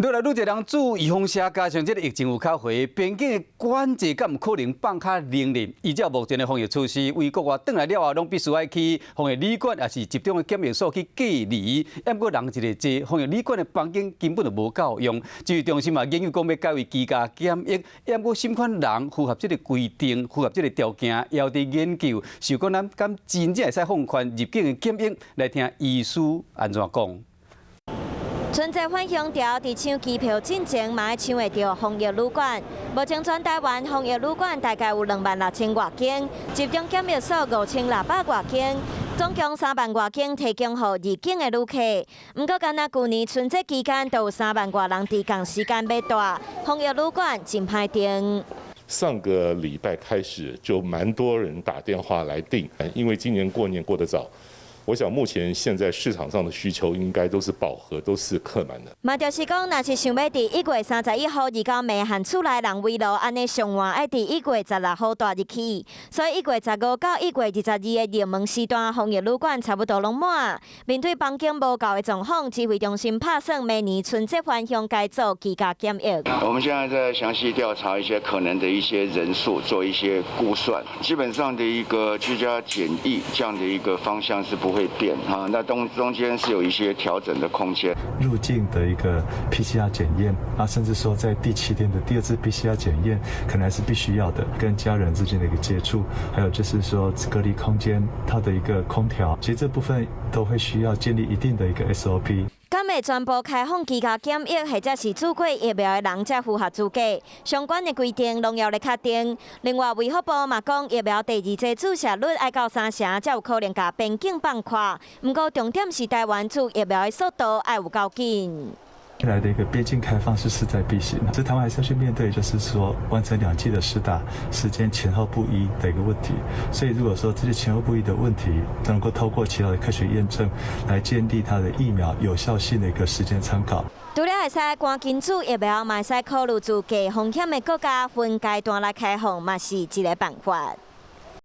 愈來愈濟人注預防射，加上這个疫情有較回，邊境的管制敢有可能放較靈咧？依照目前的防疫措施，對國外轉來了後，攏必須愛去防疫旅館，抑是集中的檢疫所去隔離。毋過人一直濟，防疫旅館的房間根本就無夠用。指揮中心嘛研究講欲改為居家檢疫，毋過啥款人符合這个規定、符合這个條件，猶佇研究。想講咱敢真正會使放寬入境的檢疫？來聽醫師按怎講。春節返鄉潮，佇搶機票進前，嘛愛搶會著防疫旅館。目前全台灣防疫旅館大概有26,000外間，集中檢疫所5600外間，總共3萬外間提供予入境的旅客。毋過，干焦舊年春節期間，就有3萬外人佇仝時間欲蹛，防疫旅館真歹訂。上個禮拜開始就蠻多人打電話來訂，因為今年過年過得早。我想目前現在市場上的需求應該都是飽和，都是客滿的。嘛就是講，若是想欲佇1月31號29暝限厝內人圍爐按呢上晚愛佇1月16號蹛入去，所以1月15到1月22的熱門時段，防疫旅館差不多攏滿。面對房間無夠的狀況，指揮中心拍算明年春節返鄉改做居家檢疫。我們現在在詳細調查一些可能的一些人數，做一些估算。基本上的一個居家檢疫這樣的一個方向是不會變哈，那中間是有一些調整的空間。入境的一個 PCR 檢驗啊，甚至說在第七天的第二次 PCR 檢驗，可能還是必須要的。跟家人之間的一個接觸，還有就是說隔離空間它的一個空調，其實這部分都會需要建立一定的一個 SOP。敢會全部開放居家檢疫，或者是注過疫苗的人才符合資格？相關的規定攏猶咧確定。另外，衛福部嘛講，疫苗第二劑注射率愛到三成，才有可能共邊境放寬。毋過重點是台灣注疫苗的速度愛有夠緊。未來的一個邊境開放是勢在必行，這台灣還是要去面對，就是說完成兩劑的施打時間前後不一的一個問題。所以如果說這些前後不一的問題，能夠透過其他的科學驗證來建立它的疫苗有效性的一個時間參考。除了會使趕緊注疫苗，嘛會使考慮自低風險的國家分階段來開放，嘛是一個辦法。